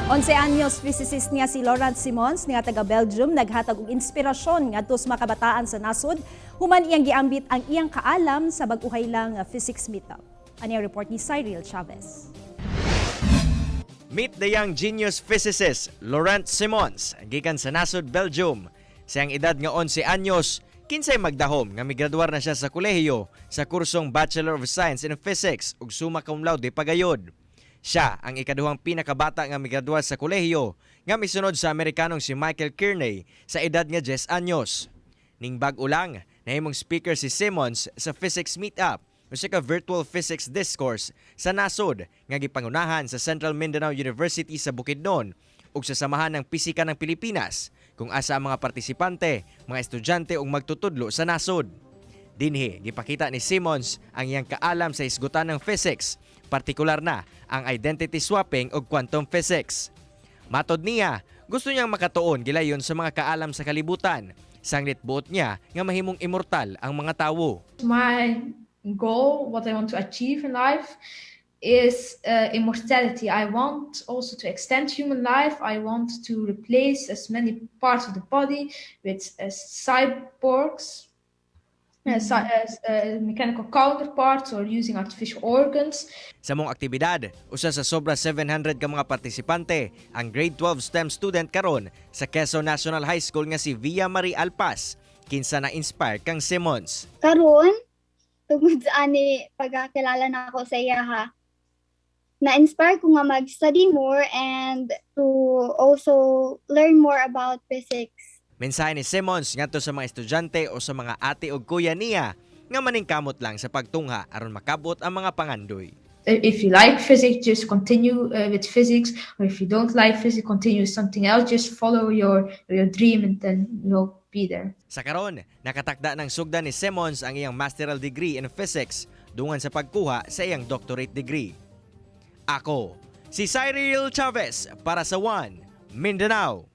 11 anyos physicist niya si Laurent Simons nga taga Belgium naghatag og inspirasyon ngadto sa mga kabataan sa nasod human iyang giambit ang iyang kaalam sa bag-uhay lang nga physics meetup. Ani ang report ni Cyril Chavez. Meet the young genius physicist Laurent Simons, gikan sa nasod Belgium. Sa iyang edad nga 11 anyos, kinsay magdahom nga migraduar na siya sa kolehiyo sa kursong Bachelor of Science in Physics ug summa cum laude pagayod. Siya ang ikaduhang pinakabata nga migraduar sa kolehiyo nga misunod sa Amerikanong si Michael Kearney sa edad nga 10 anyos. Ning bag-o lang, nahimong speaker si Simmons sa Physics Meetup, usa ka virtual physics discourse sa nasod nga gipangunahan sa Central Mindanao University sa Bukidnon ug sa Samahan ng Pisika ng Pilipinas, kung asa ang mga partisipante, mga estudyante ug magtutudlo sa nasod. Dinhi, gipakita ni Simmons ang iyang kaalam sa hisgutan ng physics, partikular na ang identity swapping ug quantum physics. Matod niya, gusto niyang makatuon gilayon sa mga kaalam sa kalibutan. Sanglit buot niya nga mahimong immortal ang mga tawo. My goal, what I want to achieve in life, is immortality. I want also to extend human life. I want to replace as many parts of the body with cyborgs, mechanical counterparts, or using artificial organs. Sa maong aktibidad, usa sa sobra 700 ka mga partisipante ang grade 12 STEM student karon sa Quezon National High School nga si Via Marie Alpas, kinsa na-inspire kang Simmons. Karon, tungod sa ani pagkakilala na ako sa iya ha, na-inspire ko nga mag-study more and to also learn more about physics. Mensahe ni Simmons ngadto sa mga estudyante o sa mga ate o kuya niya nga maningkamot lang sa pagtungha aron makabot ang mga pangandoy. If you like physics, just continue with physics, or if you don't like physics, continue with something else. Just follow your dream, and then you'll be there. Sa karon, nakatakda ng sugdan ni Simmons ang iyang masteral degree in physics dungan sa pagkuha sa iyang doctorate degree. Ako, si Cyril Chavez para sa One Mindanao.